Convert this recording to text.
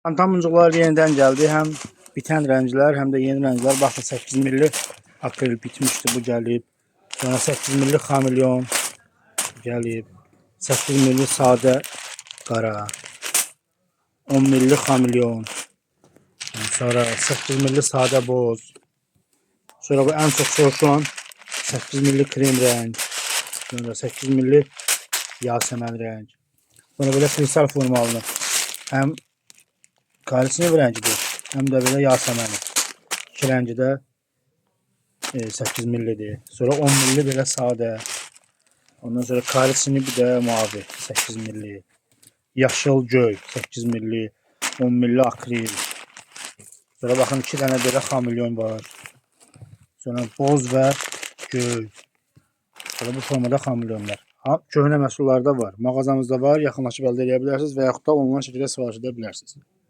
Fantan muncuqlar yenidən gəldi. Həm bitən rənglər, həm də yeni rənglər. Baxın, 8 milli akril bitmişdi, bu gəlib. Sonra 8 milli xamilyon gəlib. 8 milli sadə qara. 10 milli xamilyon. Sonra 8 milli sadə boz. Sonra bu ən çox soruşulan 8 milli krem rəng. Sonra 8 milli yasəmən rəng. Sonra belə kristal formalı. Həm korичневый rəngidir, həm də belə yasəməni. İki rəngi də 8 millidir. Sonra 10 milli belə sadə. Ondan sonra korичневый, bir də mavi 8 milli. Yaşıl göy 8 milli, 10 milli akril. Sonra baxın, 2 dənə belə xamilyon var. Sonra boz və göy. Sonra bu formada xamilyonlar. Ha, köhnə məhsullarda var. Mağazamızda var. Yaxınlaşıb əldə edə bilərsiniz və yaxud da onlayn şəkildə sifariş edə bilərsiniz.